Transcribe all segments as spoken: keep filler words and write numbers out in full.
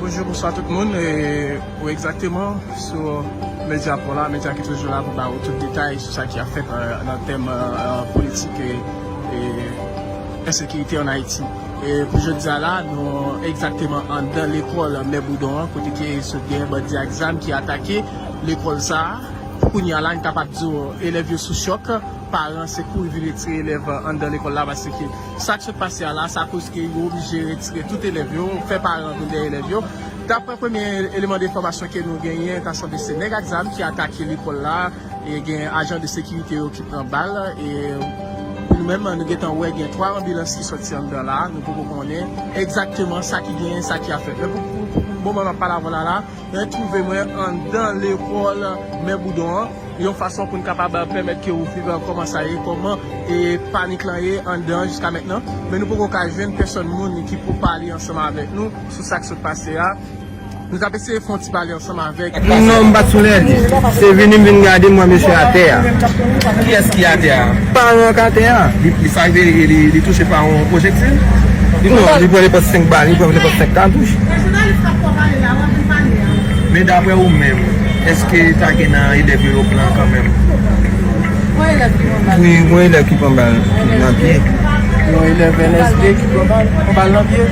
Bonjou, bonswa tout moun. E, wi, egzakteman, sou Medya Pò la, medya ki toujou la pou ba ou tout detay sou sa ki ap fèt, euh, nan tèm, euh, politik e, e ensekirite ann Ayiti. E pou jodi a la, nou egzakteman anndan lekòl Mè Boudon an, kote ke sot gen bandi ak zam ki atake lekòl sa a. Pou kounye a la, n kapab di w, elèv yo sou chòk. Paran se kouri vin retire elèv anndan lekòl la, paske sa k sot pase a la, sa koz ke yo oblije retire tout elèv yo, fè paran vin dèyè elèv yo. Daprè premye eleman de enfòmasyon ke nou genyen, ta sanble se nèg ak zam ki atake lekòl la, e gen ajan de sekirite yo ki pran bal, e nou menm, nou gentan wè gen twa anbilans ki sòti anndan la, nou poko konnen egzakteman sa ki genyen, sa ki ap fèt. Men pou, pou, pou, pou moman m ap pale avè w la, la, mwen twouve mwen anndan lekòl Mè Boudon an, yon fason pou n kapab pèmèt ke w viv kòman sa ye, kòman e panik lan ye anndan jiska mentnan. Men nou poko ka jwenn pèsòn moun ki pou pale ansanm avèk nou sou sa k sot pase a. Nou t ap eseye fè yon ti pale ansanm avèk. Non, m pa t sou lè li. Se vini m vin gade m wè mesye atè a. Kiyès ki atè a? Paran k atè a. Li, li sa rive li, li, li touche pa yon pwojektil? Non, li pran nenpòt senk bal, li pran nenpòt senk katouch. Men daprè ou menm, èske ta gen nan elèv yo yo pran kanmenm? Wi, yon elèv ki pran bal nan pye. Yon elèv N S D ki pran bal, pran bal nan pye.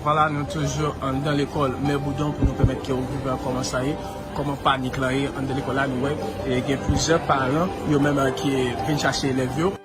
Vwala, nou toujou anndan lekòl Mè Boudon pou nou pèmèt ke w viv kòman sa ye, kòman panik lan ye anndan lekòl la. Nou wè, e, gen plizyè paran, yo menm, e, ki vin chache elèv yo.